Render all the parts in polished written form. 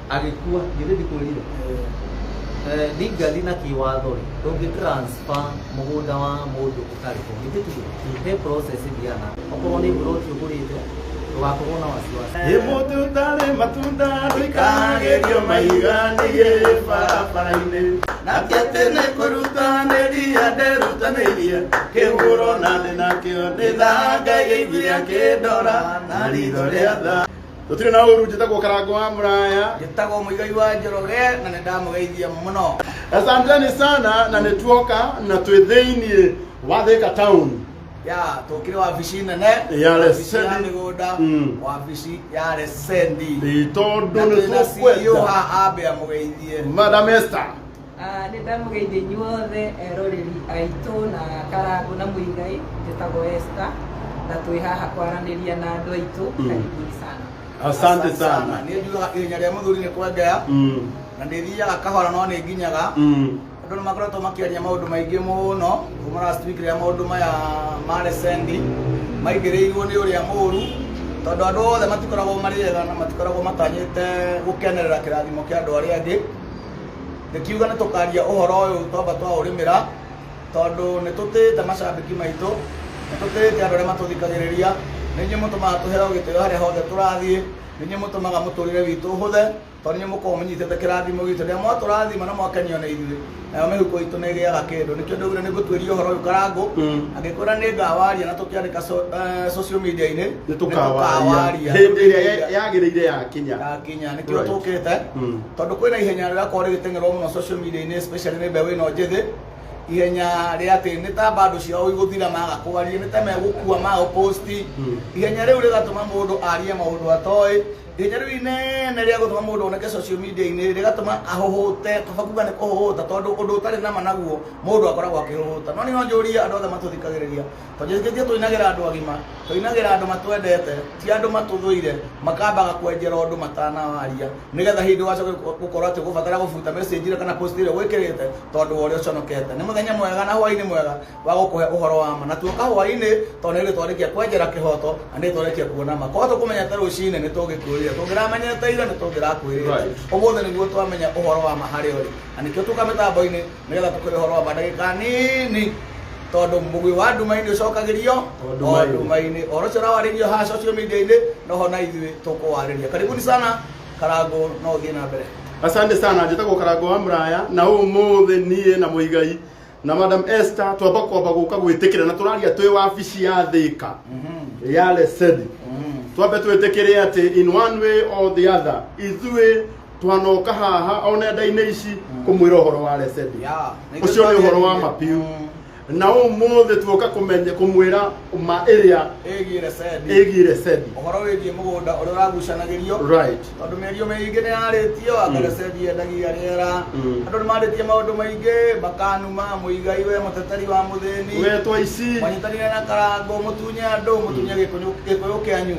Agĩkua, githĩ ndikwĩrire? Legally na kĩwatho rĩ, ndũngĩ transfer mũgũnda wa mũndũ ũtarĩ ho. Githĩ tiguo? He process ĩthiaga na okorwo nĩ mburoti ũgũrĩte, ndũgakorwo na wasiwasi. Ĩ mũtĩ ũtarĩ matunda ndũikagĩrio mahiga nĩgĩ barabara-inĩ na ti atĩ nĩ kwĩrutanĩria nderutanĩirie kĩhũro na ndĩ nakĩo nĩ tha Ngai aiguire akĩndora na ritho rĩa tha. Tũtirĩ na ũru, njĩtagwo Karango wa Mũraya. Njĩtagwo Mũigai wa Njoroge na nĩ ndamũgeithia mũno. Asanteni sana na nĩ tuoka na twĩ thĩiniĩ wa Thika town. Ya tũkire wabici nene ya wabici ya Lesendi. Mĩgũnda, wabici ya Lesendi. Ĩ, tondũ na nĩ twĩna CEO tũkwenda haha ambe amũgeithie. Madam Esther. Ah, nĩ ndamũgeithia inyuothe eroreri aitũ na Karangũ na Mũigai. Njĩtagwo Esther na twĩ haha kwaranĩria na andũ aitũ. Karibuni sana. Asante sana. Niĩ njugaga ihenya rĩa mũthuri nĩ kwengea na ndĩthiaga kahora no nĩ nginyaga. Andũ nĩ makoretwo makĩaria maũndũ maingĩ mũno kuma last week rĩrĩa maũndũ maya ma Lesendi maingĩrĩirwo nĩ ũrĩa mũru, tondũ andũ othe matikoragwo marĩ ega na matikoragwo matanyĩte gũkenerera kĩrathimo kĩa andũ arĩa angĩ. Ngĩkiuga nĩ tũkaria ũhoro ũyũ twamba twaũrĩmĩra, tondũ nĩ tũtĩĩte macambĩki maitũ, nĩ tũtĩĩte andũ arĩa matũthikagĩrĩria, nĩ inyuĩ mũtũmaga tũheo gĩtĩo harĩa hothe tũrathiĩ, nĩ inyuĩ mũtũmaga mũtũrĩre witũ ũhũthe, tondũ nĩ mũkoragwo mũnyitĩte kĩrathimo gitũ. Rĩrĩa mwatũrathima na mwakenio nĩ ithuĩ, nayo mĩhuko itũ nĩ ĩgĩaga kĩndũ. Nĩkĩo ndaugire nĩ ngũtuĩria ũhoro ũyũ Karangũ, angĩkwĩra nĩ ngawaria na tũkĩandĩka social media-inĩ, nĩ tũkawaria hĩndĩ ĩrĩa yagĩrĩire yakinya. Yakinya nĩkĩo tũkĩte, tondũ kwĩna ihenya rĩrakorwo rĩgĩteng'erwo mũno social media-inĩ, especially nĩ mbeũ ĩno njĩthĩ, ihenya rĩa atĩ nĩ ta bado ciao igũthira maga kwaria, nĩ ta megũkua maga gũposti. Ihenya rĩu rĩgatũma mũndũ arie maũndũ atoĩ. Ihenya rĩu inene rĩa gũtũma mũndũ oneke social media-inĩ rĩgatũma ahũhũte, kaba kuga nĩ kũhũhũta, tondũ ũndũ ũtarĩ nama naguo mũndũ akoragwo akĩhũhũta. No niĩ no njũrie andũ othe matũthikagĩrĩria, tondũ njĩtĩkĩtie tũinagĩra andũ agima, tũinagĩra andũ matwendete, ti andũ matũthũire, makambaga kwenjera ũndũ matanawaria, nĩgetha hĩndĩ wacoka gũkorwo atĩ ũgũbatara gũbuta message ĩrĩa kana post ĩrĩa gwĩkĩrĩte tondũ wa ũrĩa ũconokete. Nĩ mũthenya mwega na hwaĩ-inĩ mwega wa gũkũhe ũhoro wa ma, na tuoka hwaĩ-inĩ tondũ nĩ hĩndĩ twarĩkia kwenjera kĩhoto na nĩ twarĩkia kuona ma. Korwo tũkũmenyete rũcinĩ nĩ tũngĩkwĩrire, tũngĩramenyete ira nĩ tũngĩrakwĩrĩte. Ũmũthĩ nĩguo twamenya ũhoro wa ma harĩa ũrĩ, na nĩkĩo tuoka mĩtambo-inĩ nĩgetha tũkũhe ũhoro wa ma ndagĩka nini, tondũ mũgwĩ wa nduma-inĩ ũcokagĩrio o nduma-inĩ. O nduma-inĩ. Ũhoro ũcio ũrawarĩrio haha social media-inĩ noho na ithuĩ tũkũwarĩria. Karibuni sana Karangũ, no ũthiĩ na mbere. Asante sana. Njĩtagwo Karango wa Mũraya na ũmũthĩ niĩ na Mũigai na Madam Esther twamba kwamba gũka gwĩtĩkĩra na tũraria twĩ wabici ya Thika ya Lesedi. Twambe twĩtĩkĩre atĩ in one way or the other ithuĩ twanoka haha o nenda-inĩ ici kũmwĩra ũhoro wa Lesedi. Ũcio nĩ ũhoro wa mapiu, na ũmũthĩ tuoka kũmenya kũmwĩra ma ĩrĩa ĩgiĩ Lesedi, ĩgiĩ Lesedi, ũhoro wĩgiĩ mũgũnda ũrĩa ũragucanagĩrio, tondũ mĩario mĩingĩ nĩ yarĩtio anga Lesedi yendagia rĩera. Andũ nĩ marĩtie maũndũ maingĩ makanuma Mũigai, we mũteteri wa mũthĩni, wetwo ici mwanyitanire na Karangũ mũtunye andũ, mũtunye gĩkũyũ kĩanyu.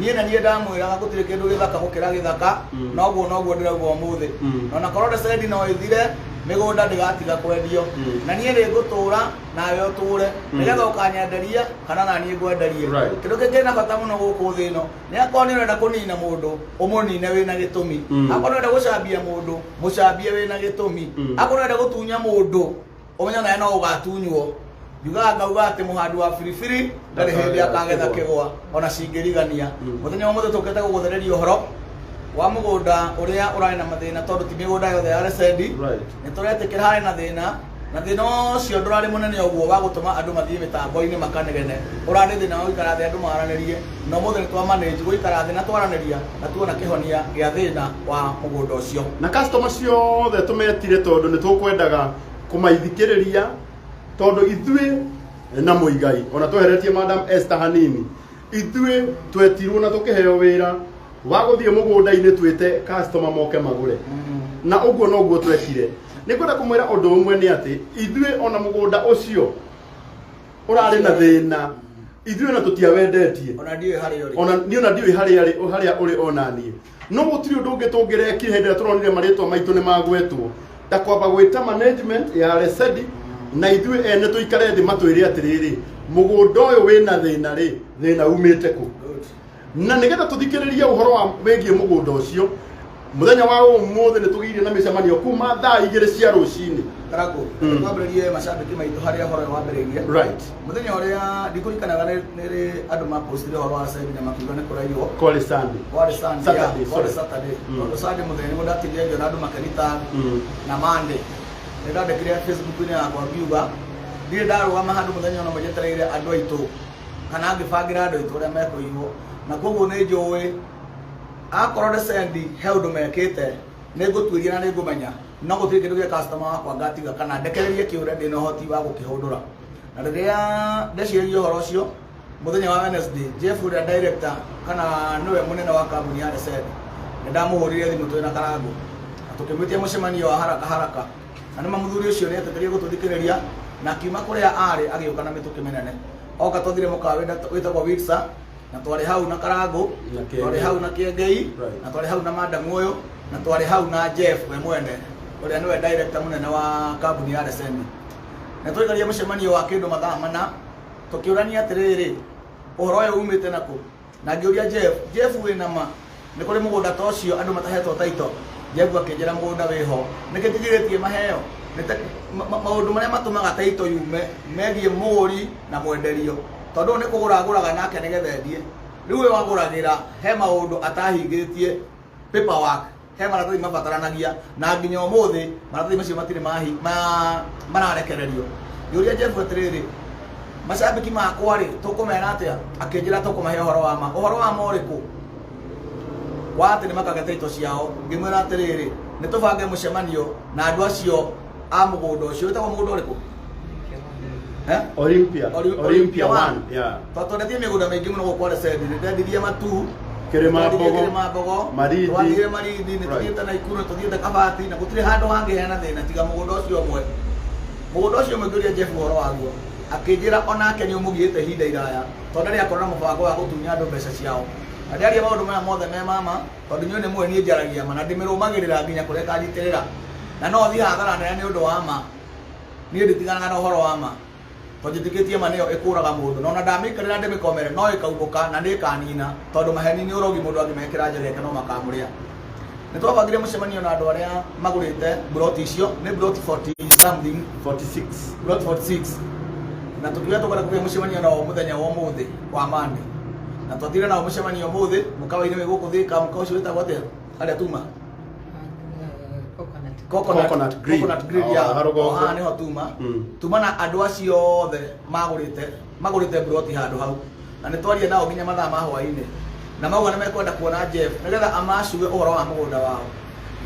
Niĩ na niĩ ndamwĩraga gũtirĩ kĩndũ gĩthaka gũkĩra gĩthaka. Noguo noguo ndĩrauga ũmũthĩ. Na onakorwo Lesedi no ĩthire, mĩgũnda ndĩgatiga kwendio. Na niĩ nĩ ngũtũra nawe ũtũre, nĩgetha ũkanyenderia kana na niĩ ngwenderie. Kĩndũ kĩngĩ kĩna bata mũno gũkũ thĩ ĩno nĩ akorwo nĩ ũrenda kũnina mũndũ, ũmũnine wĩna gĩtũmi. Akorwo nĩ ũrenda gũcambia mũndũ, mũcambie wĩna gĩtũmi. Akorwo nĩ ũrenda gũtunya mũndũ, ũmenye nawe no ũgatunywo. Njugaga ngauga atĩ mũhandi wa biribiri ndarĩ hĩndĩ akagetha kĩgwa ona cingĩrigania. Mũthenya wa ũmũthĩ tũkĩte gũgũthereria ũhoro wa mũgũnda ũrĩa ũrarĩ na mathĩna, tondũ ti mĩgũnda yothe ya Lesendi. Nĩ tũretĩkĩra harĩ na thĩna, na thĩna ũcio ndũrarĩ mũnene ũguo wa gũtũma andũ mathiĩ mĩtambo-inĩ makanegene. Ũrarĩ thĩna wa gũikara thĩ andũ maranĩrie, na ũmũthĩ nĩ twa manage gũikara thĩ na twaranĩria na tuona kĩhonia gĩa thĩna wa mũgũnda ũcio. Na customer ciothe tũmetire tondũ nĩ tũkwendaga kũmaithikĩrĩria, tondũ ithuĩ na Mũigai ona tweheretie Madam Esther hanini, ithuĩ twetirwo na tũkĩheo wĩra wa gũthiĩ mũgũnda-inĩ twĩte customer moke magũre, na ũguo noguo twekire. Nĩ ngwenda kũmwĩra ũndũ ũmwe, nĩ atĩ ithuĩ ona mũgũnda ũcio ũrarĩ na thĩna, ithuĩ ona tũtiawendetie. Ona ndiũĩ harĩa ũrĩ. Ona niĩ ona ndiũĩ harĩa arĩ, harĩa ũrĩ ona niĩ. No gũtirĩ ũndũ ũngĩ tũngĩrekire hĩndĩ ĩrĩa tũronire marĩtwa maitũ nĩ magwetwo ta kwamba gwĩta management ya Lesedi na ithuĩ ene tũikare thĩ matwĩre atĩrĩrĩ, mũgũnda ũyũ wĩna thĩna rĩ, thĩna umĩte kũ? Na nĩgetha tũthikĩrĩrie ũhoro wa wĩgiĩ mũgũnda ũcio. Muthenya wa umuthi nĩ tũgĩire na mĩcemanio kuma thaa 2 cia rũcinĩ. Karangũ, twambĩrĩrie macambĩki maitũ harĩa ũhoro ũyũ wambĩrĩirie. Right. Mũthenya ũrĩa ndikũririkanaga nĩ rĩ andũ mapostire ũhoro wa Sendi na makiuga nĩ kũraiywo. Kwarĩ Sunday. Kwarĩ Sunday, Saturday, yeah, kwarĩ sorry. Saturday. Tondũ Sunday mũthenya nĩguo ndatindire ngĩona andũ makĩrita na Monday. Nĩ ndandĩkire Facebook-inĩ yakwa ngiuga ndirĩ ndarũgama handũ mũthenya ona ũmwe njetereire andũ aitũ kana ngĩbangĩra andũ aitũ ũrĩa mekũiywo, na koguo nĩ njũĩ akorwo nĩ Sendi he ũndũ mekĩte nĩ ngũtuĩria na nĩ ngũmenya, no gũtirĩ kĩndũ gĩa customer wakwa ngatiga kana ndekererie kĩũre ndĩna ũhoti wa gũkĩhũndũra. Na rĩrĩa ndeciragia ũhoro ũcio mũthenya wa Wednesday, Jeff ũrĩa director kana nĩwe mũnene wa kambuni ya Resend, nĩ ndamũhũrire thimũ twĩna Karangũ na tũkĩmwĩtia mũcemanio wa haraka haraka, na nĩma mũthuri ũcio nĩ etĩkĩrire gũtũthikĩrĩria na akiuma kũrĩa arĩ agĩũka na mĩtũkĩ mĩnene. Oka twathire mũkawa wĩtagwo Witsa, na twarĩ hau na Karangũ, Na Kĩengei. twarĩ hau na Kĩengei, Right. na twarĩ hau na Madam ũyũ, na twarĩ hau na Jeff we mwene ũrĩa nĩwe director mũnene wa kambuni ya Resendi. Na twaikaria mũcemanio wa kĩndũ mathaa 4 tũkĩũrania atĩrĩrĩ, ũhoro ũyũ umĩte nakũ? Na ngĩũria Jeff, Jeff wĩna ma nĩ kũrĩ mũgũnda ta ũcio andũ matahetwo taito? Jeff akĩnjĩra mũgũnda wĩho. Nĩkĩ kĩgirĩtie maheo? Maũndũ marĩa matũmaga taito yume megiĩ mũgũri na mwenderio, tondũ ũyũ nĩ kũgũra agũraga nake nĩgetha endie. Rĩu we wagũragĩra he maũndũ atahingĩtie, paperwork, he maratathi mabataranagia, na nginya ũmũthĩ maratathi macio matirĩ mararekererio. Ngĩũria Jeff atĩrĩrĩ, macambĩki makwa rĩ tũkũmera atĩa? Akĩnjĩra tũkũmahe ũhoro wa ma. Ũhoro wa ma ũrĩkũ? Wa atĩ nĩ makage taito ciao. Ngĩmwĩra atĩrĩrĩ, nĩ tũbange mũcemanio na andũ acio a mũgũnda ũcio. Wĩtagwo mũgũnda ũrĩkũ? Eh? Olympia. Olympia Olympia 1. 1. Yeah. Twatwendetie mĩgũnda mĩingĩ mũno gũkũ Resendi. Nĩ ndendirie Matu, Kĩrĩma nĩtwendirie Mbogo, Kĩrĩma Mbogo, Marindi. twathire Marindi, nĩ Right. tũthiĩte Naikuru, nĩ tũthiĩte Kabati, na gũtirĩ handũ hangĩ hena thĩna tiga mũgũnda ũcio ũmwe. Mũgũnda ũcio ũmwe ngĩũria Jeff ũhoro waguo, akĩnjĩra onake nĩ ũmũgiĩte ihinda iraya, tondũ ndarĩ akorwo na mũbango wa gũtunya andũ mbeca ciao. Na ndĩaria maũndũ maya mothe me mama, tondũ inyuĩ nĩ mũĩ niĩ njaragia ma na ndĩmĩrũmagĩrĩra nginya kũrĩa ĩkanjitĩrĩra. Na no thiĩ hathara nene nĩ ũndũ wa ma. Niĩ nditiganaga na ũhoro wa ma, tondũ njĩtĩkĩtie ma nĩyo ĩkũraga mũndũ, na ona ndamĩikarĩra ndĩmĩkomere no ĩkaumbũka na nĩ ĩkanina, tondũ maheni nĩ ũrogi, mũndũ angĩmekĩra njegeke no makamũrĩa. Nĩ twabangire mũcemanio na andũ arĩa magũrĩte mburoti icio, nĩ mburoti 40 something, 46. Mburoti 46, na tũkiuga tũkwenda kũgĩa mũcemanio nao mũthenya wa ũmũthĩ wa Monday, na twathire nao mũcemanio ũmũthĩ mũkawa-inĩ wĩ gũkũ Thĩka. Mũkawa ũcio wĩtagwo atĩa harĩa tuma? Coconut. Coconut Grill. Coconut Grill, Oh, yeah. Harũgongo. Oh, haha nĩho tuma. Tuma na andũ acio othe magũrĩte mburoti handũ hau, na nĩ twaria nao nginya mathaa ma hwaĩ-inĩ, na mauga nĩ mekwenda kuona Jeff nĩgetha amacue ũhoro wa mũgũnda wao.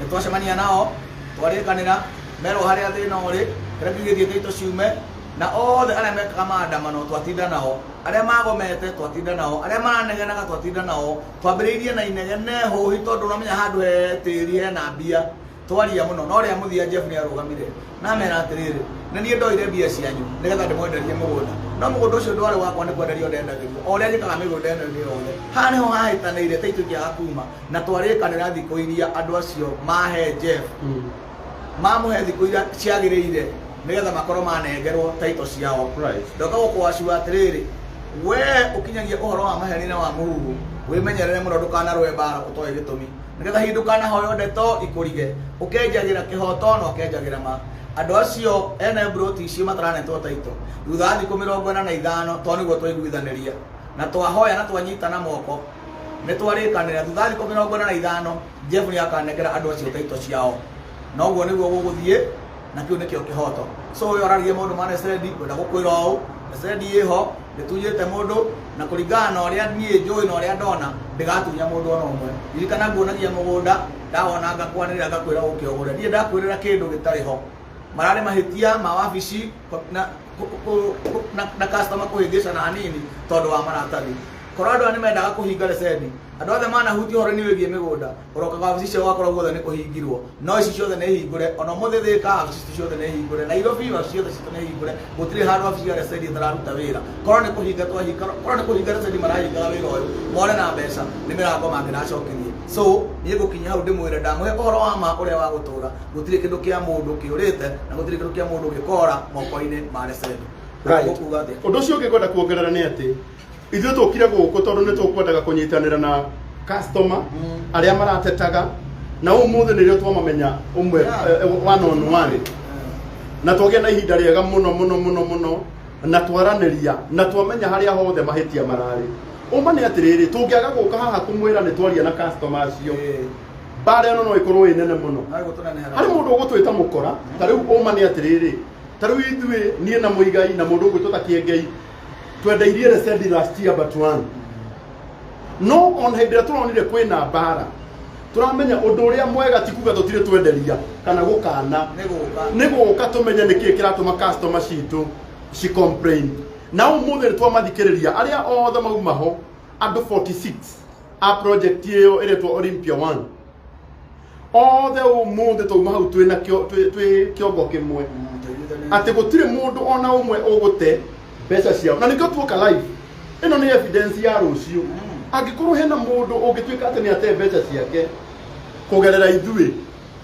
Nĩ twacemania nao, twarĩkanĩra, merwo harĩa thĩna ũrĩ, kĩrĩa kĩgĩthiĩte itũ ciume, na othe arĩa mekaga maandamano twatinda nao, arĩa magomete twatinda nao, arĩa maranegenaga twatinda nao. Twambĩrĩirie na inegene hũhi, tondũ ũramenya handũ he tĩri hena mbia, twaria mũno. No rĩa mũthia Jeff nĩ arũgamire na amera atĩrĩrĩ, nĩ niĩ ndoire mbia cianyu nĩgetha ndĩmwenderie mũgũnda, no mũgũnda ũcio ndwarĩ wakwa, nĩ kwenderio ndendagĩrio, o ũrĩa njĩkaga mĩgũnda ĩno ĩngĩ yothe. Haha nĩho hahĩtanĩire taitũ ikĩaga kuma, na twarĩkanĩra thikũ iria andũ acio mahe Jeff, mamũhe thikũ iria ciagĩrĩire nĩgetha makorwo manengerwo taito ciao. Right. Ndoka gũkũacua atĩrĩrĩ, we ũkinyagia ũhoro wa maheni na wa mũhuhu, wĩmenyerere mũno ndũkanarũe mbara ũtoĩ gĩtũmi, nĩgetha hihi ndũkanahoywo ndeto ikũrige, ũkenjagĩra kĩhoto na ũkenjagĩra ma. Andũ acio ene mburoti icio mataranetwo taito thutha wa thikũ 45, to nĩguo twaiguithanĩria na twahoya na twanyitana moko, nĩ twarĩkanĩra thutha wa thikũ 45 Jeff nĩ akanengera andũ acio taito ciao, na ũguo nĩguo gũgũthiĩ, na kĩu nĩkĩo kĩhoto. So ũyũ araririe maũndũ ma Resendi, ngwenda gũkwĩra ũũ, Resendi ĩho, ndĩtunyĩte mũndũ, na kũringana na ũrĩa niĩ njũĩ na ũrĩa ndona, ndĩgatunya mũndũ ona ũmwe. Ririkana nguonagia mũgũnda, ndawona ngakwanĩrĩra ngakwĩra ũke ũgũre. Niĩ ndakwĩrĩra kĩndũ gĩtarĩ ho. Mararĩ mahĩtia ma wabici na customer kũhĩngĩcana hanini tondũ wa maratathi. Korwo andũ aya nĩ mendaga kũhinga Resendi, andũ othe manahutia ũhoro-inĩ wĩgiĩ mĩgũnda, ũrokaga wabici cio ũgakora guothe nĩ kũhingirwo, no ici ciothe nĩ hingũre. Ona ũmũthĩ Thĩka wabici citu ciothe nĩ hingũre, Nairobi wabici ciothe citũ nĩ hingũre, gũtirĩ handũ wabici ya Resendi ĩtararuta wĩra. Korwo nĩ kũhinga twahinga, korwo nĩ kũhinga Resendi marahingaga wĩra ũyũ, more na mbeca, nĩ mĩrango mangĩracokirie. So niĩ ngũkinya hau ndĩmwĩre ndamũhe ũhoro wa ma ũrĩa wa gũtũra, gũtirĩ kĩndũ kĩa mũndũ kĩũrĩte na gũtirĩ kĩndũ kĩa mũndũ gĩkora moko-inĩ ma Resendi. Right. Gũkuga atĩa? Ũndũ ũcio ũngĩ ngwenda kuongerera nĩ atĩ ithuĩ tũkire gũkũ tondũ nĩ tũkwendaga kũnyitanĩra na customer arĩa maratetaga Na ũmũthĩ nĩrĩo twamamenya ũmwe one on one, na twagĩa na ihinda rĩega mũno mũno mũno mũno, na twaranĩria na twamenya harĩa hothe mahĩtia mararĩ. Ũma nĩ atĩrĩrĩ, tũngĩaga gũka haha kũmwĩra nĩ twaria na customer acio, mbara ĩno no ĩkorwo ĩ nene mũno. Harĩ mũndũ ũgũtwĩta mũkora. Ta rĩu ũma nĩ atĩrĩrĩ, ta rĩu ithuĩ, niĩ na Mũigai na mũndũ ũgwĩtwo ta Kĩengei, twendeirie Lesendi last year but one. No ona hĩndĩ ĩrĩa tũronire kwĩna mbara, tũramenya ũndũ ũrĩa mwega ti kuga tũtirĩ twenderia kana gũkana. Nĩ gũka. Nĩ gũka tũmenye nĩkĩĩ kĩratũma customer citũ ci complain. Na ũmũthĩ nĩ twamathikĩrĩria arĩa othe mauma ho, andũ 46 a project ĩyo ĩretwo Olympia 1, othe ũmũthĩ twauma hau twĩna twĩ kĩongo kĩmwe atĩ gũtirĩ mũndũ ona ũmwe ũgũte mbeca ciao, na nĩkĩo tuoka live. Ĩno nĩ evidence ya rũciũ, angĩkorwo hena mũndũ ũngĩtuĩka atĩ nĩ ate mbeca ciake kũgerera ithuĩ.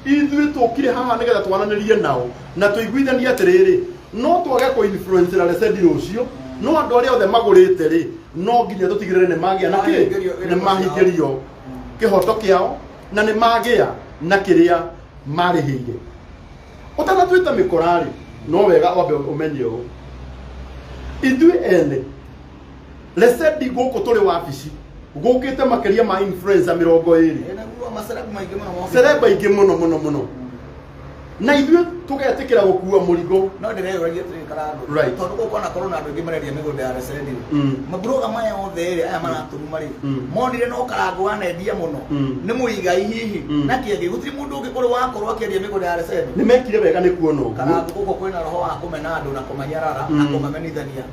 Ithuĩ tũkire haha nĩgetha twaranĩrie nao na tũiguithanie atĩrĩrĩ, no twage kũ influence na Lesendi rũciũ, no andũ arĩa othe magũrĩte rĩ, no nginya tũtigĩrĩre nĩ magĩa na kĩ Mahingĩrio nĩ mahingĩrio kĩhoto kĩao na nĩ magĩa na kĩrĩa marĩhĩire. Ũtanatwĩta mĩkora-rĩ, no wega wambe ũmenye ũũ: ithuĩ ene Lesendi gũkũ tũrĩ wabici gũkĩte makĩria ma influencer 20. Naguo macerebu maingĩ mũno mokĩte. Celeb aingĩ mũno mũno mũno, na ithuĩ tũgetĩkĩra gũkua mũrigo. No ndĩreyũragia atĩrĩrĩ, Karangũ, tondũ gũkũ onakorwo na andũ aingĩ marendia mĩgũnda ya Lesendi, maburoga maya othe rĩ, aya maratũruma rĩ, monire no Karangũ wanendia mũno, nĩ Mũigai hihi na kĩengĩ, gũtirĩ mũndũ ũngĩ ũrĩ wakorwo akĩendia mĩgũnda ya Lesendi. Nĩ mekire wega nĩ kuona ũguo. Karangũ, gũkũ kwĩna roho wa kũmena andũ na kũmanyarara na kũmamenithania,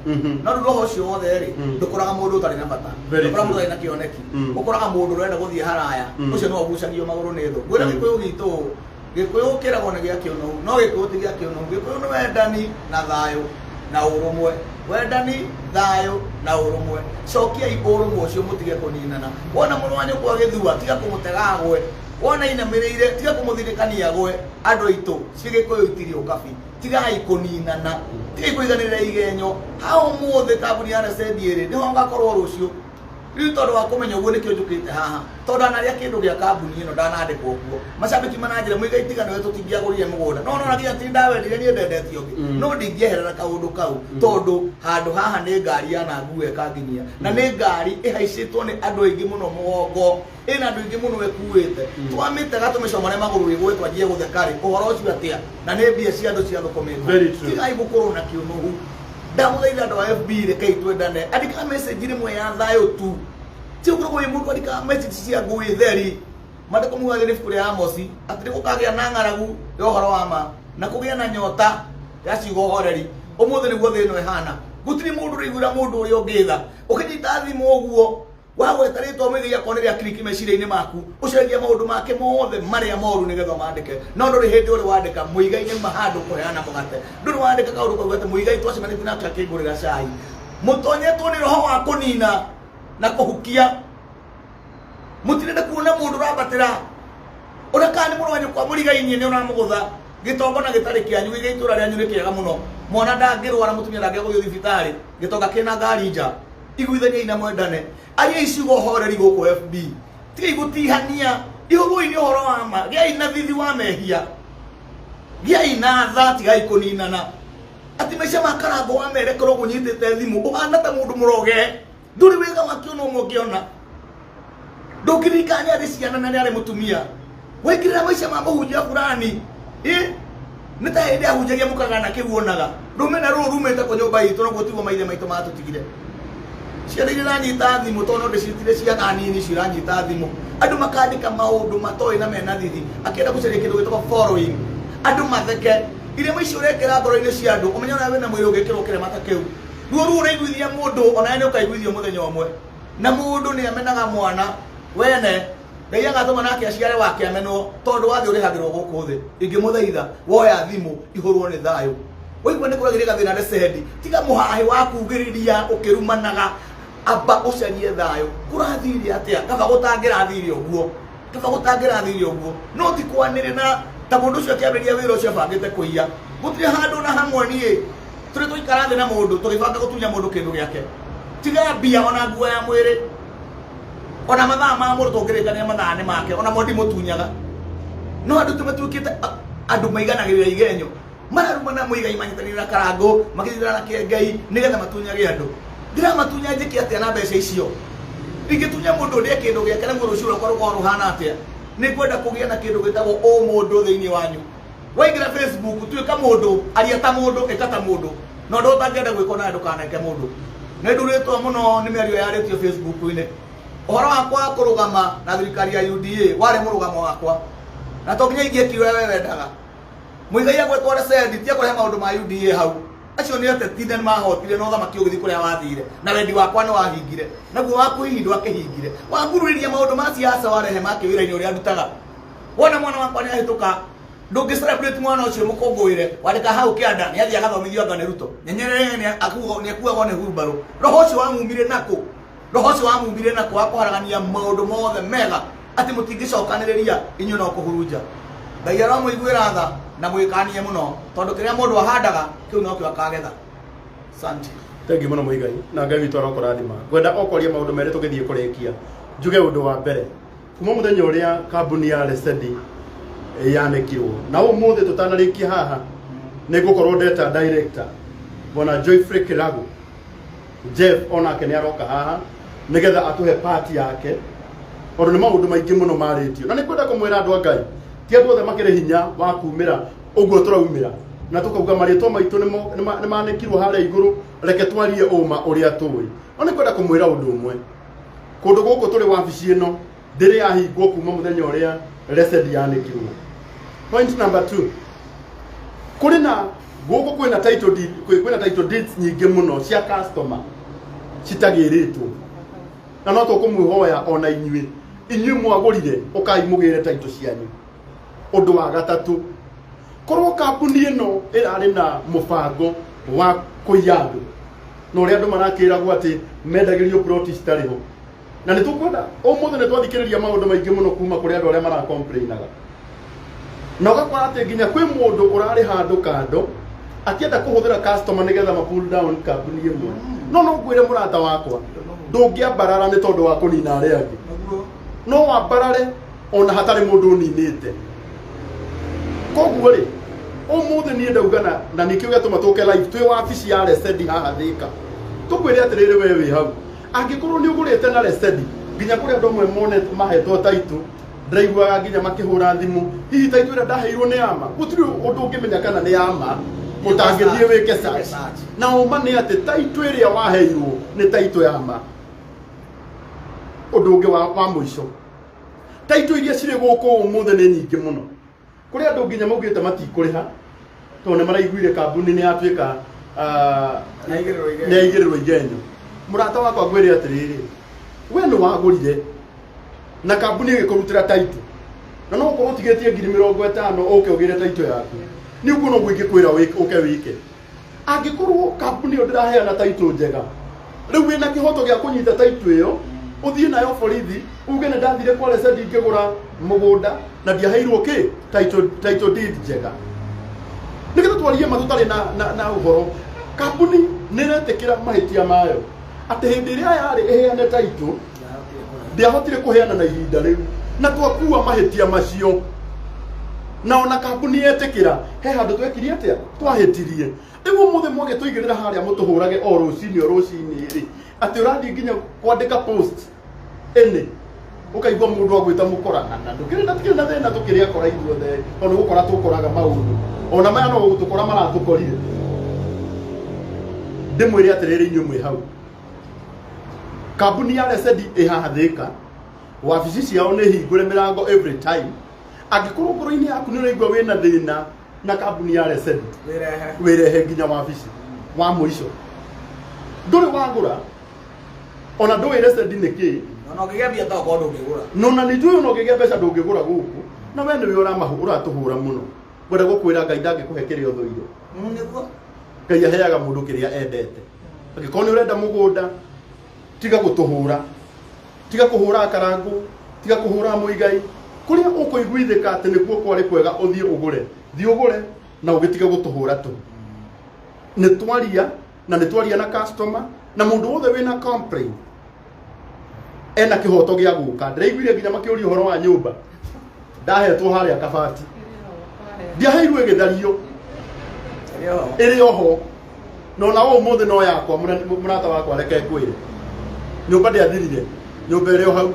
no rĩu roho ũcio wothe rĩ, ndũkoraga mũndũ ũtarĩ na bata, Very ndũkoraga mũndũ true. ũtarĩ na kĩoneki, ũkoraga mũndũ ũrenda gũthiĩ haraya. Ũcio nĩwe ũgucagio magũrũ nĩ thũ. Ngwĩra, Gĩkũyũ gitũ, Gĩkũyũ kĩragwo nĩ gĩa kĩũnũhu, no Gĩkũyũ ti gĩa kĩũnũhu. Gĩkũyũ nĩ wendani na thayũ na ũrũmwe, wendani, thayũ na ũrũmwe. Cokiai ũrũmwe ũcio, mũtige kũninana. Wona mũrũ wa nyũkwa agĩthua, tiga kũmũtega agwe. Wona inamĩrĩire, tiga kũmũthirĩkania agwe. Andũ aitũ ciĩ Gĩkũyũ itirĩ ũkabi. Tigai kũninana, tigai kũiganĩrĩra igenyo. Ha ũmũthĩ kambuni ya Lesendi ĩrĩ nĩho ngakorwo rũciũ. Rĩu tondũ wa kũmenya ũguo, nĩkĩo njũkĩte haha, tondũ ndanarĩa kĩndũ gĩa kambuni ĩno, ndanandĩkwo kuo. Macambĩki mananjĩra, "Mũigai, tiga nĩwe tũtingĩagũrire mũgũnda." No nona nginya ti ndawendire niĩ, ndendete ũngĩ, no ndingĩeherera kaũndũ kau, tondũ handũ haha nĩ ngari yananguo ĩkanginyia, na nĩ ngari ĩhaicĩtwo nĩ andũ aingĩ mũno mũgongo, ĩna andũ aingĩ mũno ĩkuĩte. Twamĩtega tũmĩcomore magũrũ ĩgwe, twanjie gũtheka rĩ, ũhoro ũcio atĩa? Na nĩ mbia cia andũ ciathũkũmĩtwo. Very true. Tigai gũkorwo na kĩũnũhu. Ndamũthaitha, andũ a FB, rekei twendane. Andĩka message rĩmwe ya thayũ tu, ti ũkoragwo wĩ mũndũ andĩkaga message cia ngũĩ theri. Maandĩko mugaga nĩ ibuku rĩa Amosi atĩ nĩ gũkagĩa na ng'aragu ya ũhoro wa ma na kũgĩa na nyota ya ciugo horeri. Ũmũthĩ nĩguo thĩ ĩno ĩhana, gũtirĩ mũndũ ũraiguĩra mũndũ ũrĩa ũngĩ tha. Ũkĩnyita thimũ ũguo, wagweta rĩtwa Mũigai, akorwo nĩ rĩa kiriki meciria-inĩ maku, ũcaragia maũndũ make mothe marĩa moru nĩgetha ũmandĩke. No ndũrĩ hĩndĩ ũrĩ wandĩka Mũigai nĩ handũ kũheana mũgate, ndũrĩ wandĩka kaũndũ kauga atĩ Mũigai twacemanĩtie nake akĩngũrĩra cai. Mũtonyetwo nĩ roho wa kũnina na kũhukia. Mũtirenda kuona mũndũ ũrambatĩra, ona kana nĩ mũrũ wa nyũkwa mũrigainie nĩ ũramũgũtha. Gĩtongo na gĩtarĩ kĩanyu gĩgĩ, itũra rĩanyu nĩ kĩega mũno, mwana ndangĩrwara, mũtumia ndangĩaga gũthiĩ thibitarĩ, gĩtonga kĩna ngari nja. Iguithaniai na mwendane. Aria icigo horeri gũkũ FB, tigai gũtihania, ihũrwoi nĩ ũhoro wa ma. Gĩai na thithi wa mehia, gĩai na tha, tigai kũninana. Atĩ maica ma Karango wa merekero ũguo ũnyitĩte thimũ ũhana ta mũndũ mũroge, ndũrĩ wĩra wake ona ũmwe ũngĩona. Ndũngĩririkana nĩ arĩ ciana na nĩ arĩ mũtumia. Waingĩrĩra maica ma mũhunjia fulani, ĩ nĩ ta hĩndĩ ahunjagia mũkagana kĩu wonaga rũmena rũrũ rumĩte kũ nyũmba itũ, naguo tiguo maithe maitũ matũtigire. Ciana iria iranyita thimũ, tondũ no ndĩciĩtire ciana nini icio iranyita thimũ, andũ makandĩka maũndũ matoĩ na mena thithi, akĩenda gũcaria kĩndũ gĩtagwo following, andũ matheke. Irema icio ũrekĩra ngoro-inĩ cia andũ, ũmenye ona wĩna mwĩrĩ ũngĩkĩrwo kĩrema ta kĩu, ruo ruo ũraiguithia mũndũ, onawe nĩ ũkaiguithio mũthenya ũmwe. Na mũndũ nĩ amenaga mwana wene, Ngai agatũma nake aciare wake amenwo, tondũ wathiĩ ũrĩhagĩrwo gũkũ thĩ. Ingĩmũthaitha, woya thimũ, ihũrwo nĩ thayũ. Waigua nĩ kũragĩria gathĩna Lesendi, tiga mũhahĩ wa kugĩrĩria ũkĩrumanaga, amba ũcarie thayũ. Kũrathire atĩa? Kaba gũtangĩrathire ũguo, kaba gũtangĩrathire ũguo, no ti kwanĩrĩra ta mũndũ ũcio akĩambĩrĩria wĩra ũcio abangĩte kũiya. Gũtirĩ handũ na hamwe niĩ tũrĩ tũikara thĩ na mũndũ tũgĩbanga gũtunya mũndũ kĩndũ gĩake, tiga mbia ona nguo ya mwĩrĩ, ona mathaa ma mũndũ tũngĩrĩkania mathaa nĩ make, ona mo ndimũtunyaga. No andũ tũmatuĩkĩte andũ maiganagĩrĩra igenyo mararumana Muigai manyitanĩire na Karangũ makĩnyitanĩra na Kĩengei nĩgetha matunyage andũ. Ndiramatunya njĩke atĩa na mbeca icio? Ingĩtunya mũndũ ndĩe kĩndũ gĩake naguo rũciũ rwakwa rũkorwo rũhana atĩa? Nĩ ngwenda kũgĩe na kĩndũ gĩtagwo ũmũndũ thĩinĩ wanyu. Waingĩra Facebook tuĩka mũndũ, aria ta mũndũ, ĩka ta mũndũ. Na ũndũ ũtangĩenda gwĩkwo nawe ndũkaneke mũndũ. Nĩ ndurĩtwo mũno nĩ mĩario yarĩtio Facebook-inĩ. Ũhoro wakwa wa kũrũgama na thirikari ya UDA warĩ mũrũgamo wakwa. Na to nginya ingĩekire ũrĩa we wendaga. Muigai agwetwo Resendi tiga kũrehe maũndũ ma UDA hau. Acio nĩ ateti na nĩ mahotire na ũthamaki ũgĩthiĩ kũrĩa wathire na wendi wakwa nĩ wahingire naguo waku hihi ndwakĩhingire. Wangururĩria maũndũ ma siasa warehe ma kĩwĩra-inĩ ũrĩa ndutaga. Wona mwana wakwa nĩ ahĩtũka ndũngĩ celebrate mwana ũcio mũkũngũĩre wandĩka hau kĩanda nĩ athiĩ agathomithio anga nĩ Ruto. Nyenyerere nĩ akuagwo nĩ hurumbarũ. Roho ũcio wamumire nakũ? Roho ũcio wamumire nakũ wa kũharagania maũndũ mothe mega atĩ mũtingĩcokanĩrĩria inyuĩ no kũhurunja. Ngai aromũiguĩra tha na mwĩkanie mũno tondũ kĩrĩa mũndũ ahandaga kĩu nokĩo akagetha. Asante. Thengiũ mũno Muigai na Ngai witũ arokũrathima. Ngwenda o kwaria maũndũ merĩ tũgĩthiĩ kũrĩkia. Njuge ũndũ wa mbere, kuma mũthenya ũrĩa kambuni ya Lesedi yanĩkirwo na ũmũthĩ tũtanarĩkia haha nĩ ngũkorwo ndeta director bwana Joyfrey Kiragu Jeff onake nĩ aroka haha nĩgetha atũhe part yake tondũ nĩ maũndũ maingĩ mũno marĩtio na nĩ kwenda kũmwĩra andũ a Ngai ti andũ othe makĩrĩ hinya wa kumĩra ũguo tũraumĩra na tũkauga marĩtwa maitũ nĩ manĩkirwo harĩa igũrũ reke twarie ũma ũrĩa tũĩ no nĩ kwenda kũmwĩra ũndũ ũmwe kũndũ gũkũ tũrĩ wabici ĩno ndĩrĩ yahingwo kuma mũthenya ũrĩa Lesedi yanĩkirwo. Point number 2, kũrĩ na gũkũ kwĩna title deed, kwĩna title deeds nyingĩ mũno cia customer citagĩrĩtwo na no tũkũmwĩhoya ona inyuĩ inyuĩ mwagũrire ũkai mũgĩre title cianyu. Ũndũ wa gatatũ, korwo kambuni ĩno ĩrarĩ na mũbango wa kũiya andũ na ũrĩa andũ marakĩragwo atĩ mendagĩrio ploti citarĩ ho na nĩ tũkwenda ũmũthĩ nĩ twathikĩrĩria maũndũ maingĩ mũno kuma kũrĩ andũ arĩa marakomplainaga na ũgakora atĩ nginya kwĩ mũndũ ũrarĩ handũ kando akĩenda kũhũthĩra customer nĩgetha ma pull down kambuni ĩmwe no no ngwĩre mũrata wakwa ndũngĩambarara nĩ tondũ wa kũnina arĩa angĩ no wambarare ona hatarĩ mũndũ ũninĩte. Koguo rĩ ũmũthĩ niĩ ndauga na nĩkĩo gĩatũma tũke live twĩ wabici ya Lesedi haha Thĩka tũkwĩre atĩrĩrĩ we wĩ hau angĩkorwo nĩ ũgũrĩte na Lesedi nginya kũrĩ andũ amwe monete mahetwo taitũ ndĩraiguaga nginya makĩhũra thimũ hihi taitũ ĩrĩa ndaheirwo nĩ yama gũtirĩ ũndũ ũngĩmenya kana nĩ yama ũtangĩthiĩ wĩke search na ũma nĩ atĩ taitũ ĩrĩa waheirwo nĩ taitũ yama. Ũndũ ũngĩ wa mũico, taitũ iria cirĩ gũkũ ũmũthĩ nĩ nyingĩ mũno kũrĩ andũ nginya maugĩte matikũrĩha tondũ nĩ maraiguire kambuni nĩ yatuĩka nĩ yaigĩrĩrwo igenyo. Mũrata wakwa ngwĩre atĩrĩrĩ, we nĩ wagũrire na kambuni ĩgĩkũrutĩra taitũ na no ũkorwo ũtigĩtie 50,000 ũke ũgĩre taitũ yaku nĩ ũguo noguo ingĩkwĩra ũke wĩke. Angĩkorwo kambuni ĩyo ndĩraheana taitũ njega rĩu wĩna kĩhoto gĩa kũnyita taitũ ĩyo ũthiĩ nayo borithi uge nĩ ndathire kwa Lesedi ngĩgũra mũgũnda na ndiaheirwo kĩ title deed njega nĩgetha twarie ma tũtarĩ na ũhoro. Kambuni nĩ ĩretĩkĩra mahĩtia mayo atĩ hĩndĩ ĩrĩa yarĩ ĩheane taitũ ndiahotire kũheana na ihinda rĩu na twakua mahĩtia macio na ona kambuni yetĩkĩra he handũ twekire atĩa twahĩtirie. Rĩu ũmũthĩ mwagĩtũigĩrĩra harĩa mũtũhũrage o rũcinĩ o rũcinĩ rĩ atĩ ũrathiĩ nginya kwandĩka post ĩnĩ ũkaigua mũndũ agwĩta mũkora na ndũkĩrĩ na tikĩrĩ na thĩna tũkĩrĩ akora ithuothe tondũ gũkora tũkoraga maũndũ ona maya no gũtũkora maratũkorire. Ndĩmwĩre atĩrĩrĩ inyuĩ mwĩ hau kambuni ya Lesedi ĩ haha Thĩka wabici ciao nĩ hingũre mĩrango every time. Angĩkorwo ngoro-inĩ yaku nĩ ũraigua wĩna thĩna na kambuni ya Lesedi wĩrehe nginya wabici wa mũico ndũrĩ wagũra ona ndũĩ Lesedi nĩ kĩĩ ona ũngĩgĩa mbia ta ũkorwo ndũngĩgũra no na nĩ njũĩ ona ũngĩgĩa mbeca ndũngĩgũra gũkũ na we nĩwe ũratũhũra mũno. Ngwenda gũkwĩra Ngai ndangĩkũhe kĩrĩa ũthũire. Nĩguo Ngai aheaga mũndũ kĩrĩa endete. Angĩkorwo nĩ ũrenda mũgũnda tiga gũtũhũra, tiga kũhũra Karangũ, tiga kũhũra Muigai kũrĩa ũkũiguithĩka atĩ nĩkuo kwarĩ kwega ũthiĩ ũgũre, thiĩ ũgũre na ũgĩtige gũtũhũra tũ. Nĩ twaria na nĩ twaria na customer na mũndũ wothe wĩna complaint ena kĩhoto gĩa gũka. Ndĩraiguire nginya makĩũria ũhoro wa nyũmba. Ndahetwo harĩa kabati. Ndiaheirwo ĩgĩthario. Ĩrĩ oho. No na ũmũthĩ no yakwa mũrata wakwa reke ngwĩre. Nyũmba ndĩathirire. Nyũmba ĩrĩ o hau.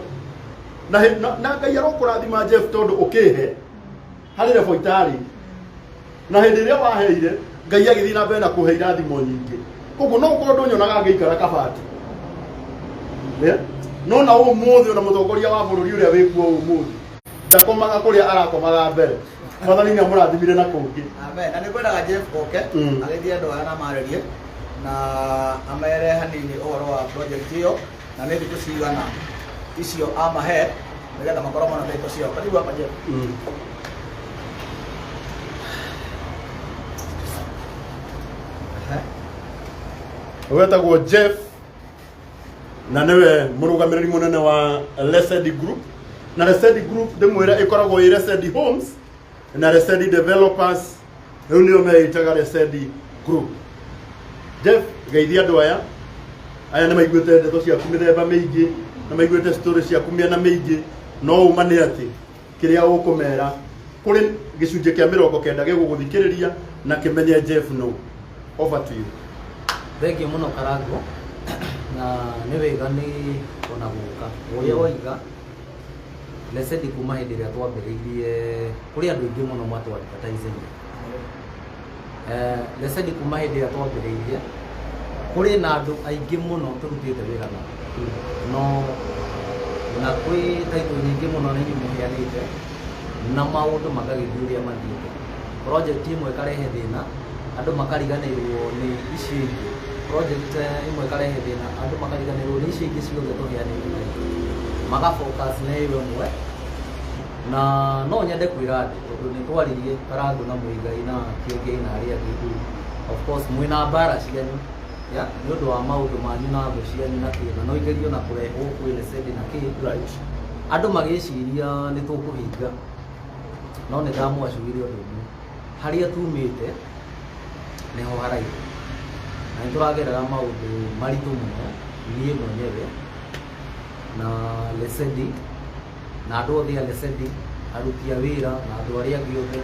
Na na Ngai arokũrathima Jeff tondũ ũkĩhe harĩ level itarĩ. Na hĩndĩ ĩrĩa waheire Ngai agĩthiĩ na mbere na kũhe irathimo nyingĩ. Koguo no ũkorwo ndũnyonaga ngĩikara kabati. No na ũmũthĩ ona mũtongoria wa bũrũri ũrĩa wĩkuo ũmũthĩ ndakomaga kũrĩa arakomaga mbere. Mwathani nĩ amũrathimire na kũngĩ. Amen. Na nĩ ngwendaga Jeff oke agĩthiĩ andũ aya na marĩrie na amere hanini ũhoro wa project ĩyo na nĩ thikũ cigana icio amahe nĩgetha makorwo mona title ciao. Karibu hapa Jeff. Wetagwo Jeff na nĩwe mũrũgamĩrĩri mũnene wa Lesedi Group. Na Lesedi Group ndĩmwĩre ĩkoragwo ĩ Lesedi Homes na Lesedi Developers, rĩu nĩo meĩtaga Lesedi Group. Jeff, geithia andũ aya. Aya nĩ maiguĩte ndeto ciaku mĩthemba mĩingĩ na maiguĩte story ciaku mĩena mĩingĩ, no ũma nĩ atĩ kĩrĩa ũkũmera kũrĩ gĩcunjĩ kĩa 90 gĩgũgũthikĩrĩria na kĩmenye Jeff no. Over to you. Thank you mũno Karango, na nĩ wega nĩ ona gũka ũrĩa woiga Lesedi kuma hĩndĩ ĩrĩa twambĩrĩirie kũrĩ andũ aingĩ mũno matũ advertising. Lesedi kuma hĩndĩ ĩrĩa twambĩrĩirie kũrĩ na andũ aingĩ mũno tũrutĩte wĩra nao, no na kwĩ title nyingĩ mũno na inyuĩ mũheanĩte na maũndũ magagĩthiĩ ũrĩa mathiĩte. Project ĩmwe ĩkarehe thĩna, andũ makariganĩrwo nĩ icio ingĩ. Project ĩmwe ĩkarehe thĩna, andũ makariganĩrwo nĩ icio ingĩ ciothe tũheanĩte title, magafocus na ĩyo ĩmwe. Na no nyende kwĩra andũ tondũ nĩ twaririe Karango na Muigai na Kĩengei na arĩa angĩ. Of course mwĩna mbara cianyu ya nĩ ũndũ wa maũndũ manyu na thũ cianyu na kĩ, na no igerio na kũrehwo kwĩ Lesedi na kĩ. Andũ magĩciria nĩ tũkũhinga, no nĩ ndamwacugire ũndũ ũmwe, harĩa tumĩte nĩho haraihu na nĩ tũragerera maũndũ maritũ mũno, niĩ mwenyewe na Lesedi na andũ othe a Lesedi, aruti a wĩra na andũ arĩa angĩ othe.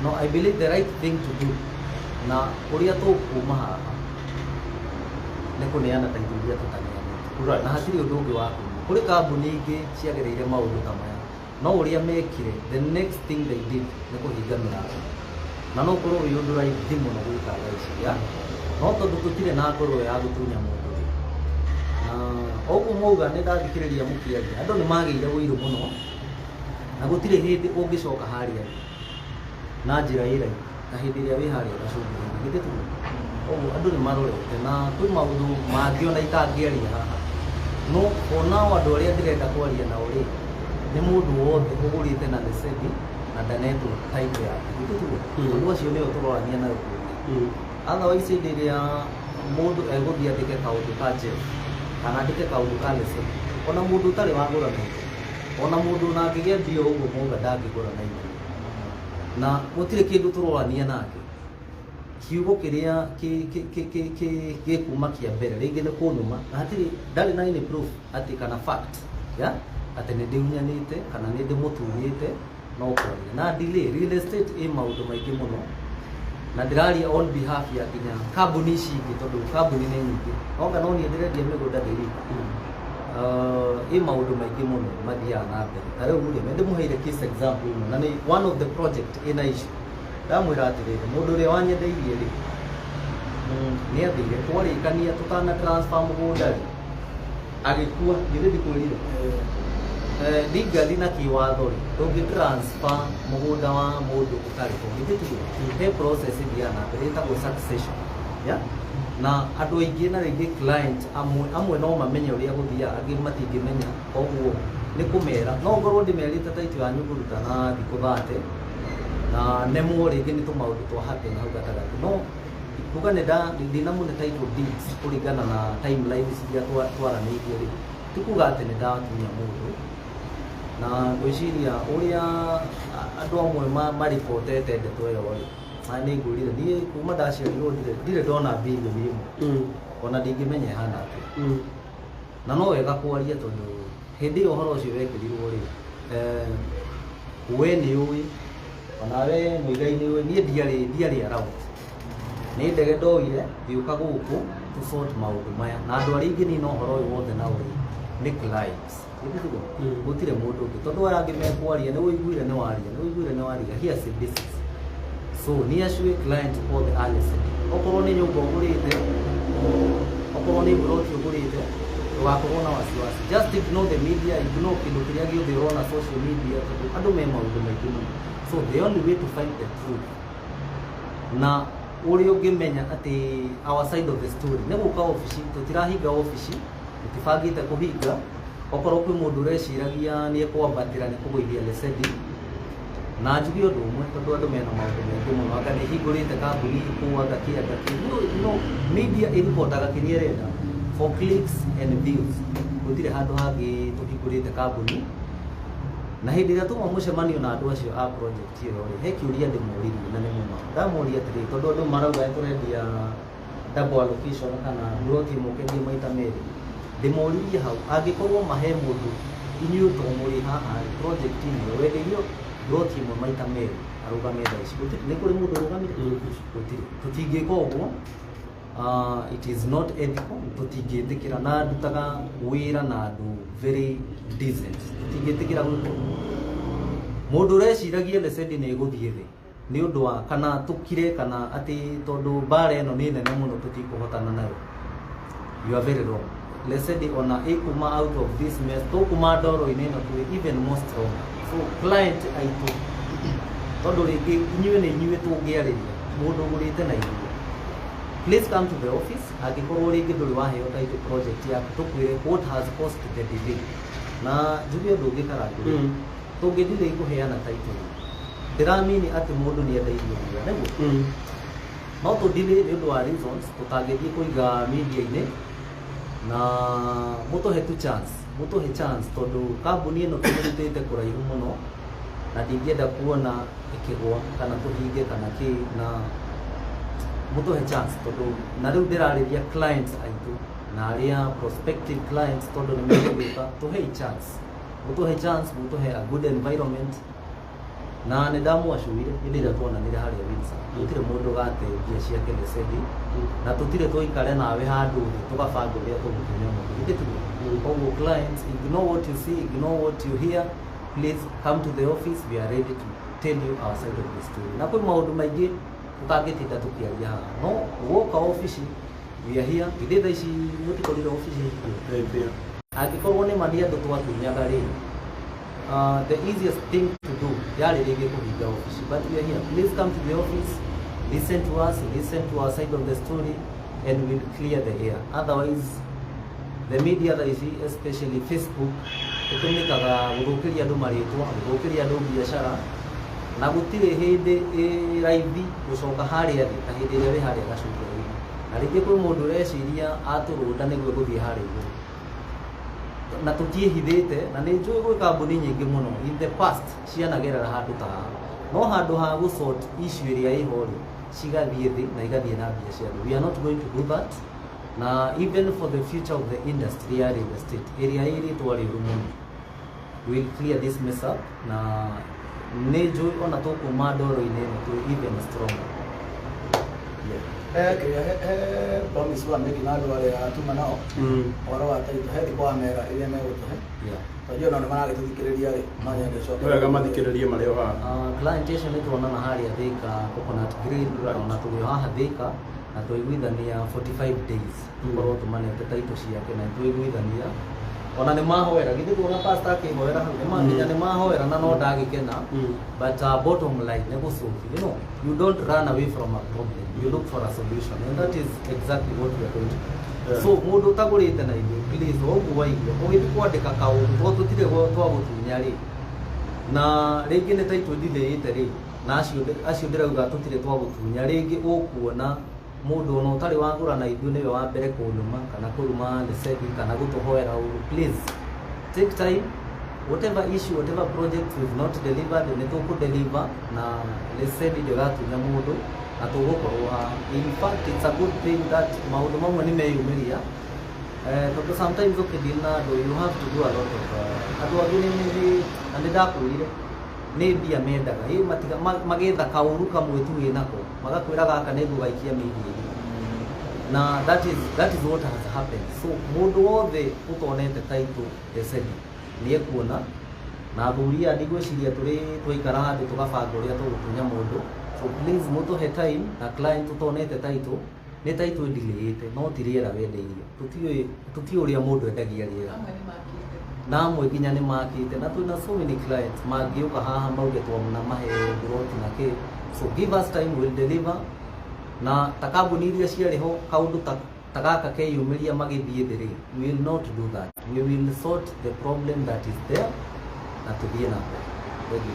No I believe the right thing to do na ũrĩa tũkuma haha nĩ kũneana title iria tũtaneanĩte. Na hatirĩ ũndũ ũngĩ wa kuma. Kũrĩ kambuni ingĩ ciagereire maũndũ ta maya, no ũrĩa mekire, the next thing they did nĩ kũhinga mĩrango, na no ũkorwo wĩ ũndũ raithi mũno gwĩka thaa ici ya, no tondũ tũtirĩ na ngoro ya gũtunya mũndũ rĩ, na ũguo mwauga nĩ ndathikĩrĩria mũkĩaria, andũ nĩ magĩire ũiru mũno na gũtirĩ hĩndĩ ũngĩcoka harĩa thĩ na njĩra ĩ raithi ta hĩndĩ ĩrĩa wĩ harĩa gacũmbĩrĩ-inĩ, githĩ tiguo? Ũguo andũ nĩ marorete na kwĩ maũndũ mangĩ ona itangĩaria haha, no onao andũ arĩa ndĩrenda kwaria nao rĩ, nĩ mũndũ wothe ũgũrĩte na Lesedi na ndanetwo title yake, githĩ tiguo? Andũ acio nĩo tũrorania nayo kũrĩa. Otherwise hĩndĩ ĩrĩa mũndũ egũthiĩ andĩke kaũndũ ka Jeff kana andĩke kaũndũ ka Lesedi, ona mũndũ ũtarĩ wagũra na ithe, ona mũndũ ona angĩgĩa mbia ũguo mauga ndangĩgũra na ithe, na gũtirĩ kĩndũ tũrorania nake. Kiugo kĩrĩa gĩkuma kĩa mbere rĩngĩ nĩ kũnuma, na hatirĩ, ndarĩ na any proof atĩ kana fact ya atĩ nĩ ndĩunyanĩte kana nĩ ndĩmũtunyĩte, no kwaria na delay. Real estate ĩ maũndũ maingĩ mũno, na ndĩraria on behalf ya nginya kambuni ici ingĩ tondũ kambuni nĩ nyingĩ, onga no niĩ ndĩrendia mĩgũnda ndĩ wika. Ĩ maũndũ maingĩ mũno mathiaga na mbere. Ta rĩu rĩ, nĩ ndĩmũheire case example ĩmwe, na nĩ one of the project ĩna issue. Ndamwĩra atĩrĩrĩ, mũndũ ũrĩa wanyendeirie rĩ, nĩ athire twarĩkania tũtana transfer mũgũnda rĩ, agĩkua. Githĩ ndikwĩrire? Legally na kĩwatho rĩ, ndũngĩ transfer mũgũnda wa mũndũ ũtarĩ ho, githĩ tiguo? He process ĩthiaga na mbere ĩtagwo succession ya, na andũ aingĩ na rĩngĩ client amwe amwe no mamenye ũrĩa gũthiaga, angĩ matingĩmenya. Koguo nĩ kũmera, no ngorwo ndĩmerĩte title yanyu ngũruta na thikũ 30 na nemwo rĩngĩ nĩ tũmaũndũ twa happen hau gatagatĩ, no kuga nĩ ndinamũne title deeds kũringana na timelines iria twaranĩirie rĩ, ti kuga atĩ nĩ ndatunya mũndũ. Na ngwĩciria ũrĩa andũ amwe maribotete ndeto ĩyo rĩ, na nĩ ngwĩrire niĩ kuma ndaciarirwo ndirĩ ndona bilioni ĩmwe, ona ndingĩmenya ĩhana atĩa. Na no wega kwaria tondũ hĩndĩ ĩyo ũhoro ũcio wekĩrirwo rĩ, We nĩ ũĩ, onawe Mũigai nĩ ũĩ, niĩ ndiarĩ around. Nĩ ndege ndoire ngĩũka gũkũ to sort maũndũ maya, na andũ arĩa ingĩ nina ũhoro ũyũ wothe nao rĩ nĩ clients. Githĩ tiguo? Gũtirĩ mũndũ ũngĩ, tondũ aya angĩ mekwaria, nĩ ũiguire nĩ waria, nĩ ũiguire nĩ waria. Here is business. So nĩ acio client othe a Lesedi, okorwo nĩ nyũmba ũgũrĩte, okorwo nĩ mburoti ũgũrĩte, ndũgakorwo na wasiwasi. Just ignore the media, ignore kĩndũ kĩrĩa gĩothe ũrona social media, tondũ andũ me maũndũ maingĩ mũno. So the only way to find the truth na ũrĩa ũngĩmenya atĩ our side of the story nĩ gũka obici. Tũtirahinga obici, tũtibangĩte kũhinga. Okorwo kwĩ mũndũ ũreciragia nĩ ekwambatĩra nĩ kũgũithia Lesedi, na njuge ũndũ ũmwe, tondũ andũ mena maũndũ maingĩ mũno, anga nĩ hingũrĩte kambuni kũ, anga kĩ, anga kĩ. No, media ĩribotaga kĩrĩa ĩrenda for clicks and views. Gũtirĩ handũ hangĩ tũhingũrĩte kambuni. Na hĩndĩ ĩrĩa tuma mũcemanio na andũ acio a project ĩyo rĩ, he kĩũria ndĩmoririe, na nĩ mũma ndamũria atĩrĩ, tondũ andũ marauga nĩ tũrendia double allocation kana plot ĩmwe ũkendia maita merĩ. Ndĩmoririe hau, angĩkorwo mahe mũndũ, inyuĩ to mũrĩ haha rĩ, project-inĩ ĩyo wendeirio plot ĩmwe maita merĩ, arũgame thaa ici? Gũtirĩ. Nĩ kũrĩ mũndũ ũrũgamire? Gũtirĩ. Tũtingĩka ũguo. It is not ethical. Tũtingĩtĩkĩra, na ndutaga wĩra na andũ very decent. Tũtingĩtĩkĩra gwĩka ũguo. Mũndũ ũreciragia Lesedi nĩ ĩgũthiĩ thĩ nĩ ũndũ wa kana tũkire, kana atĩ tondũ mbara ĩno nĩ nene mũno tũtikũhotana nayo, you are very wrong. Lesedi ona ĩkuma out of this mess, tũkuma ndoro-inĩ ĩno twĩ even more stronger. So client aitũ, tondũ rĩngĩ inyuĩ nĩ inyuĩ tũngĩarĩria, mũndũ ũgũrĩte na ithuĩ, please come to the office. Angĩkorwo rĩngĩ ndũrĩ waheo title project yaku, tũkwĩre what has caused the delay. Na njuge ũndũ ũngĩ, Karangũ, tũngĩthire kũheana title, ndĩramini atĩ mũndũ nĩ endeirio wĩra nĩguo no tũ delay nĩ ũndũ wa reasons tũtangĩthiĩ kũiga media-inĩ. Na mũtũhe tu chance, mũtũhe chance, tondũ kambuni ĩno tũmĩrutĩte kũraihu mũno, na ndingĩenda kuona ĩkĩgwa kana tũhinge kana kĩ. Na mũtũhe chance, tondũ na rĩu ndĩrarĩria clients aitũ na arĩa prospective clients, tondũ nĩ megũgĩũka. Tũhei chance, mũtũhe chance, mũtũhe a good environment. Na nĩ ndamwacuire hĩndĩ ĩrĩa tuonanire harĩa Windsor, gũtirĩ mũndũ ũgate mbia ciake Lesedi, na tũtirĩ twaikare nawe handũ thĩ tũgabanga ũrĩa tũgũkinya mũndũ. Githĩ tiguo? Koguo clients, ignore what you see, ignore what you hear. Please come to the office. We are ready to tell you our side of the story. Na kwĩ maũndũ maingĩ tũtangĩtinda tũkĩaria haha, no woka obici, we are here. Githĩ thaa ici mũtikorire obici hingũre? Angĩkorwo nĩ ma nĩ andũ twatunyaga rĩ, the easiest thing to do yarĩ rĩngĩ kũhinga ofici, but we are here. Please come to the office, listen to us, listen to our side of the story, and we'll clear the air. Otherwise the media thaa ici, especially Facebook, ĩtũmĩkaga gũthũkĩria andũ marĩtwa, gũthũkĩria andũ biacara, na gũtirĩ hĩndĩ ĩ raithi gũcoka harĩa thĩ ta hĩndĩ ĩrĩa wĩ harĩa gacũmbĩrĩ-inĩ. Na rĩngĩ kwĩ mũndũ ũreciria atũrũnda nĩguo gũthiĩ harĩa igũrũ, na tũtiĩhithĩte. Na nĩ njũĩ gwĩ kambuni nyingĩ mũno in the past cianagerera handũ ta haha, no handũ ha gũ sort issue ĩrĩa ĩho rĩ, cigathiĩ thĩ na igathiĩ na mbia cia andũ. We are not going to do that. Na even for the future of the industry ya real estate ĩrĩa ĩrĩtwa rĩũru mũno, we'll clear this mess up. Na nĩ njũĩ ona tũkuma ndoro-inĩ ĩno twĩ even stronger, yeah. He kĩrĩa, he promise wa mĩki na andũ arĩa tuma nao ũhoro wa title, he thikũ wa mera ĩrĩa megũtũhe, tondũ ona nĩ maragĩtũthikĩrĩria rĩ, no nyende ũcoke. Nĩ wega mathikĩrĩrie marĩ o haha. Client acio nĩ tuonana harĩa Thika Coconut Grill. Ona tũrĩ o haha Thika na twaiguithania 45 days tũkorwo tũmanete title ciake, na twaiguithania ona nĩ mahoera. Githĩ tuona pastor akĩhoera hau nĩ nginya nĩ mahoera, na no ndagĩkena. But bottom line nĩ gũcoki, you don't run away from a problem, you look for a solution, and that is exactly what we are going to do. So mũndũ ũtagũrĩte na ithuĩ, please, ũguo waigua ũgĩthiĩ kwandĩka kaũndũ, tondũ tũtirĩ twagũtunya rĩ, na rĩngĩ nĩ title ndithĩĩte rĩ, na acio ndĩrauga tũtirĩ twagũtunya. Rĩngĩ ũkuona mũndũ ona ũtarĩ wagũra na ithuĩ nĩwe wa mbere kũnuma kana kũruma Lesedi kana gũtũhoera ũru. Please take time. Whatever issue, whatever project we've not delivered, nĩ tũkũ deliver, na Lesedi ndĩgatunya mũndũ, na tũgũkorwo haha. In fact, it's a good thing that maũndũ mamwe nĩ meyumĩria. Tondũ sometimes ũkĩdeal na andũ, you have to do a lot of andũ angĩ nĩ na nĩ ndakwĩrire nĩ mbia mendaga ĩ matiga magetha kaũru kamwe tu wĩnako magakwĩra gaka nĩ ngũgaikia media-inĩ, na that is what has happened. So mũndũ wothe ũtonete title Lesedi nĩ ekuona, na athuri aya ndigwĩciria tũrĩ twaikara handũ tũgabanga ũrĩa tũgũtunya mũndũ. So please mũtũhe time, na client ũtonete title, nĩ title ĩndilayĩte, no ti rĩera wendeirio. Tũtiũĩ ũrĩa mũndũ endagia rĩera. Amwe nĩ makĩte. Na amwe nginya nĩ makĩte, na twĩna so many clients mangĩũka haha mauge twamna mahe buroti na kĩ. So give us time, we'll deliver. Na ta kambuni iria ciarĩ ho kaũndũ ta gaka keyumĩria magĩthiĩ thĩ rĩ, we will not do that. We will sort the problem that is there na tũthiĩ na mbere. Thank you.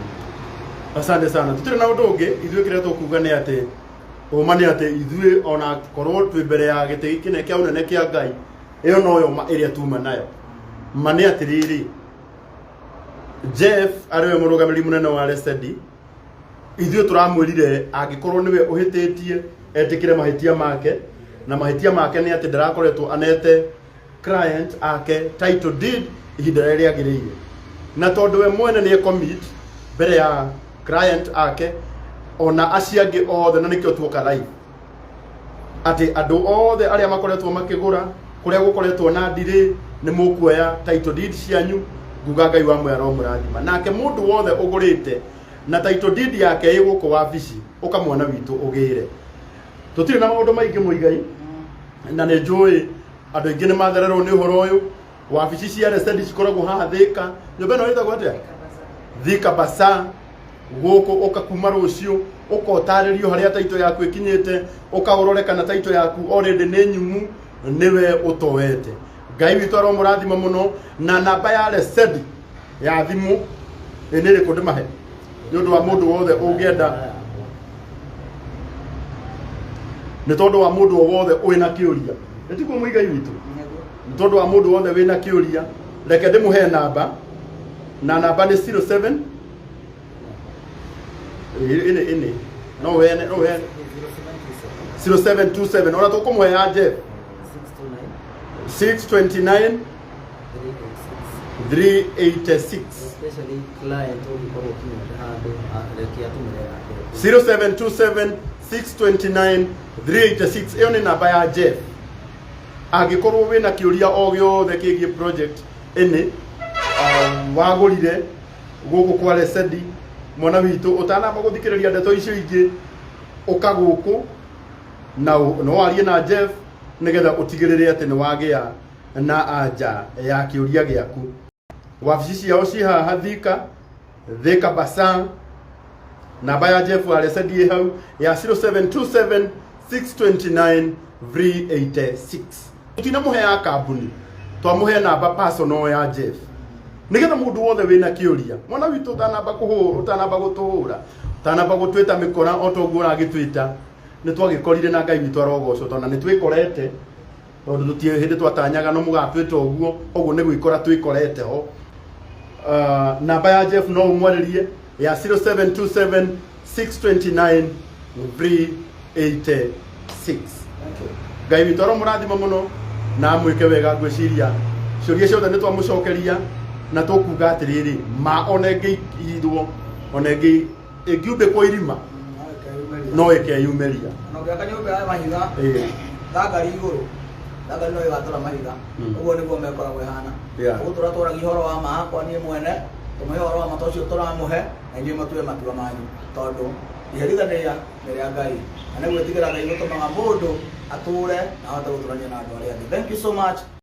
Asante sana. Tutirĩ na ũndũ ũngĩ. Ithuĩ kĩrĩa tũkuga nĩ atĩ ũma nĩ atĩ ithuĩ ona korwo twĩ mbere ya gĩtĩ kĩnene kĩa ũnene kĩa Ngai, ĩyo noyo ma ĩrĩa tuma nayo. Ma nĩ atĩrĩrĩ, Jeff arĩ we mũrũgamĩrĩri mũnene wa Lesedi, ithuĩ tũramwĩrire angĩkorwo nĩwe ũhĩtĩtie etĩkĩre mahĩtia make, na mahĩtia make nĩ atĩ ndarakoretwo anete client ake title deed ihinda rĩrĩa rĩagĩrĩire, na tondũ we mwene nĩ commit mbere ya client ake ona acio angĩ othe, na nĩkĩo tuoka live atĩ andũ othe arĩa makoretwo makĩgũra kũrĩa gũkoretwo na ndirĩ nĩ mũkuoya title deed cianyu. Nguga Ngai wa mwera mũrathima nake mũndũ wothe ũgũrĩte na title deed yake ĩ gũkũ wabici, ũka mwana witũ ũgĩre. Tũtirĩ na maũndũ maingĩ, Mũigai, na nĩ njũĩ andũ aingĩ nĩ mathererwo nĩ ũhoro ũyũ. Wabici cia Lesedi cikoragwo haha Thĩka, nyũmba ĩno ĩtagwo atĩa? Thika Bazaar. Gũkũ ũka kuma rũciũ, ũka ũtarĩrio harĩa title yaku ĩkinyĩte, ũka ũrore kana title yaku already nĩ nyumu nĩwe ũtoete. Ngai witũ aromũrathima mũno. Na namba ya Lesedi ya thimũ ĩ nĩ ĩrĩkũ ndĩmahe nĩ ũndũ wa mũndũ wothe ũngĩenda, nĩ tondũ wa mũndũ o wothe wĩna kĩũria? Nĩ tiguo, Mũigai witũ? Nĩ tondũ wa mũndũ wothe wĩna kĩũria, reke ndĩmũhe namba, na namba nĩ 07 ĩnĩ ĩnĩ no ũheane, no ũheane. 0727, ona tũkũmũhe ya Jeff, 629 386. Especially client ũngĩkorwo ũkinyĩte handũ, reke atũmĩre yake. 0727 629 386, ĩyo nĩ namba ya Jeff. Angĩkorwo wĩna kĩũria o gĩothe kĩgiĩ project ĩnĩ wagũrire gũkũ kwa Lesedi, mwana witũ, ũtanamba gũthikĩrĩria ndeto icio ingĩ, ũka gũkũ na no warie na Jeff nĩgetha ũtigĩrĩre atĩ nĩ wagĩa na anja ya kĩũria gĩaku. Wabici ciao ci haha Thika, Thika Bazaar. Namba ya Jeff wa Lesedi ĩ hau ya 0727 629 386. Tũtinamũhe ya kambuni, twamũhe namba personal ya Jeff nigetha mũndũ wothe wĩna kĩũria, mwana witũ, ũtanamba kũhũra, ũtanamba gũtũhũra, ũtanamba gũtwĩta mĩkora o ta ũguo ũragĩtwĩta, nĩ twagĩkorire na Ngai witũ arogocwo, tondũ nĩ twĩkorete, tondũ tũtirĩ hĩndĩ twatanyaga no mũgatwĩta ũguo. Ũguo nĩ gwĩkora twĩkorete ho. Namba ya Jeff no ũmwarĩrie ya 0727 629 386. Ngai witũ aromũrathima mũno na amwĩke wega. Ngwĩciria ciũria ciothe nĩ twamũcokeria, na tũkuga atĩrĩrĩ, ma ona ĩngĩirwo, ona ĩngiumbĩkwo irima no ĩkeyumĩria. Na ũngĩaka nyũmba ya mahiga, thangari igũrũ, thangari no ĩgatũra mahiga. Ũguo nĩguo mekoragwo ĩhana. Ũguo tũratwaragia ũhoro wa ma hakwa niĩ mwene, tũmũhe ũhoro wa ma ta ũcio tũramũhe, na inyuĩ matue matua manyu, tondũ iherithania nĩ rĩa Ngai, na nĩ gwĩtigĩra Ngai gũtũmaga mũndũ atũre na ahote gũtũrania na andũ arĩa angĩ. Thank you so much.